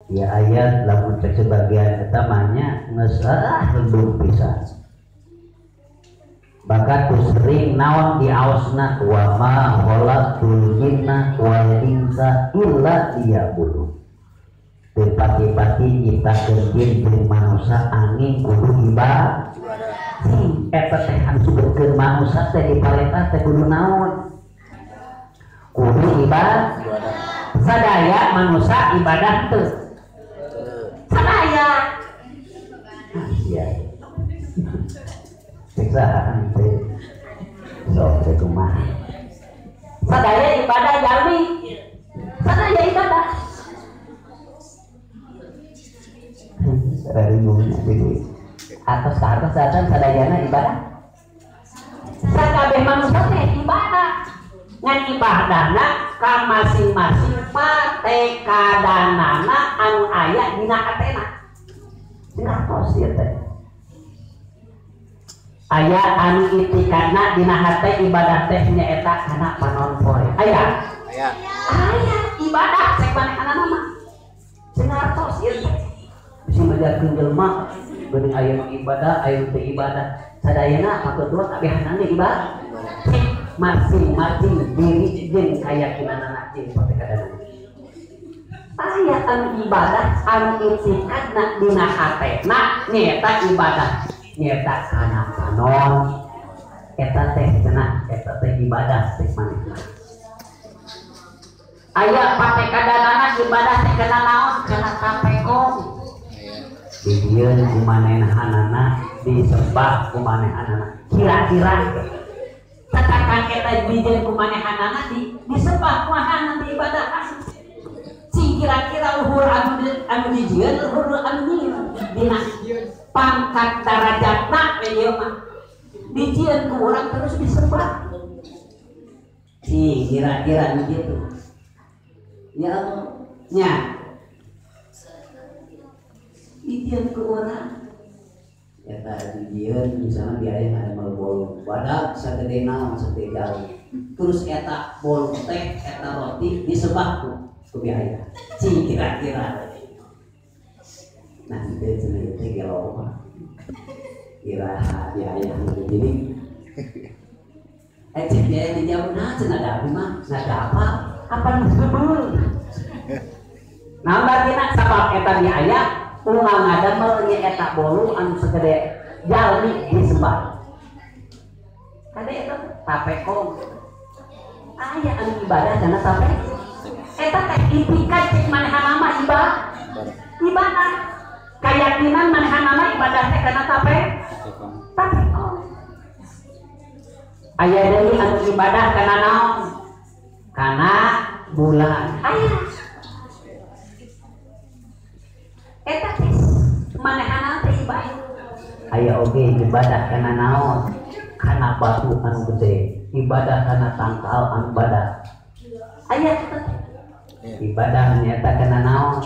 Ya ayat lamun cek sebagian eta mah nya geus lembut pisan. Bahkan tuh sering naon diaosna wa ma khalaqtul jinna wal insa illa liya'budun. Teu pati-pati nyiptakeun jin jeung manusia angin kudu ibadah. Eta teh anu disebutkeun manusia teh diparentah teh kudu naon? Kudu ibadah. Sadaya manusia ibadah teu. Sadaya. Iya. Siksaan teh. Sok teh kumaha. Sadaya ibadah jalmi. Sadaya ibadah. Raribungna jadi atas ka atas acan sadayana ibadah. Sakabeh manusia teh ibadah. Ngan ibadahna ka masing-masing patekadanana anu aya dina hatena. Ngartos ieu teh. Aya anu itikadna dina hate ibadah teh nyaeta kana panon poe. Aya? Aya. Aya ibadah cek manehanana mah. Ngartos ieu teh. Bisi majarkeun jelema geuning aya nu ibadah, aya nu teu ibadah. Sadayana paketua kabehanana ibadah. Masing-masing diri jeung kayakinanana jeung patekadanana. Aya anu ibadah anu itikadna dina hatena nyaeta ibadah nyaeta kana panon eta teh cenah eta teh ibadah teh manehna. Aya patekadanana ibadah teh kana naon? Kana tapekong. Dijieun ku manehanana disembah ku manehanana kira-kira tatakan eta dijieun ku manehanana disembah ku manehanana diibadahan. Cing kira-kira luhur anu dijieun luhur anu nyieun dina pangkat darajatna we ieu mah dijieun ku urang terus disembah. Cing kira-kira nu kitu ya Allah nya dijieun ku urang eta dijieun misalnya biaya ada mal bolu badak sagede naon sagede jauh terus eta bolu teh eta roti disembah ku biaya cing kira-kira. Nah itu cenah teh gelo mah kira biaya jadi cek biaya di jauh nah cenah da abdi mah nah da apa apa nu gebeul nah berarti sabab eta biaya ulang ngadamel nya eta bolu anu segede jalmi disembah. Kade eta tapekong. Aya anu ibadah cenah tape. Eta teh itikad cek manehanana mah ibadah. Ibadah. Kayakinan manehanana mah ibadah teh kana tape. Tapekong. Aya deui anu ibadah kana naon? Kana bulan. Aya. Eta teh manehanana teh ibadah. Aya oge ibadah kana naon? Kana batu anu gede, ibadah kana tangkal anu badak. Aya eta teh. Ibadah nyaeta kana naon?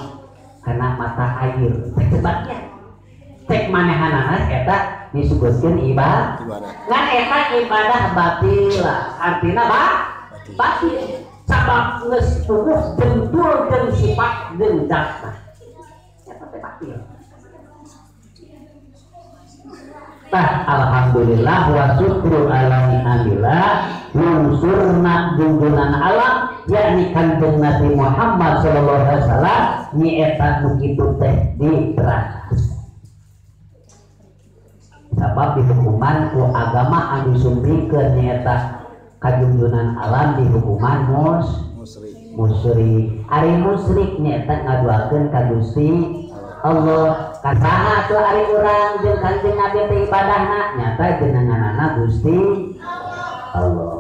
Kana mata air. Teh sebabnya cek manehanana eta disebutkeun ibadah. Ngan eta ibadah batil. Artina batil. Sabab geus puguh bentul jeung sifat jeung zatna. Tah alhamdulillah wa syukru ala ni'amillah lungsurna junjunan alam yakni Kanjeng Nabi Muhammad sallallahu alaihi wasallam nyaeta nu kitu teh diterangkan. Sabab dihukuman ku agama anu disumpikeun nyaeta kajunjunan alam dihukuman musyrik. Ari musyrik nyaeta ngaduakeun ka Gusti Allah. Kasaha tuh ari urang jeung Kanjeng Nabi teh ibadahna nyata jenenganana Gusti Allah.